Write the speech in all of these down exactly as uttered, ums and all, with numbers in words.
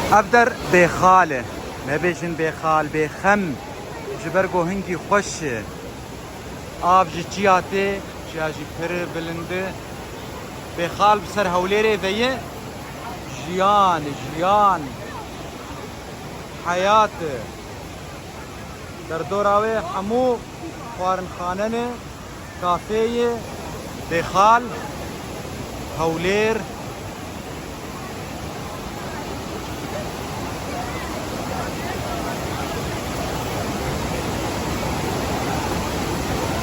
Ev der bêxal e. Nebêjin bêxal, bêxem. Ji ber ku hingî xweş e. Av ji çiya tê, çiya jî pir bilind e. Bêxal bi ser Hewlêrê ve ye. Jiyan, jiyan. Heyat e. Derdora wê hemû xwarinxane ne, kafeyê, Bêxal, Hewlêr.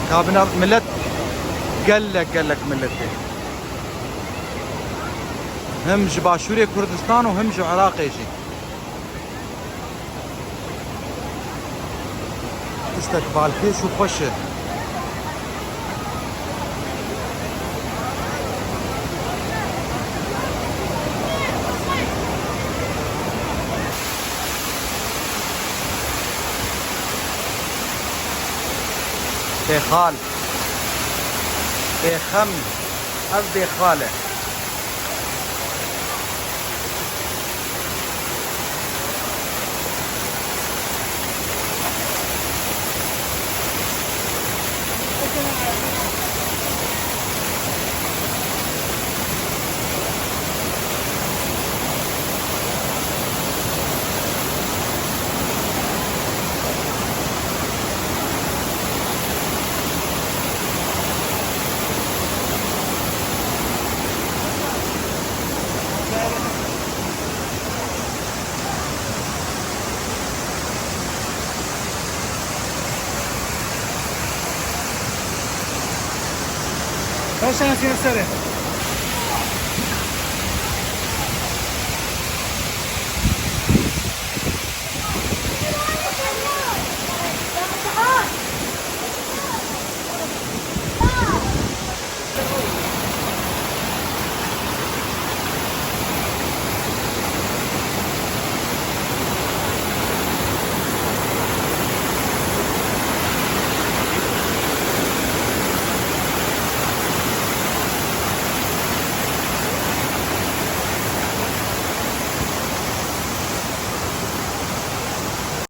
Kabina millet gelek gelek milletê. Hem ji Başûrê Kurdistan û hem ji Iraqê jî. Îstekbalkêş û xweş e. Bêxal. Bêxem. Ev bêxal e. Her şansiyê serê.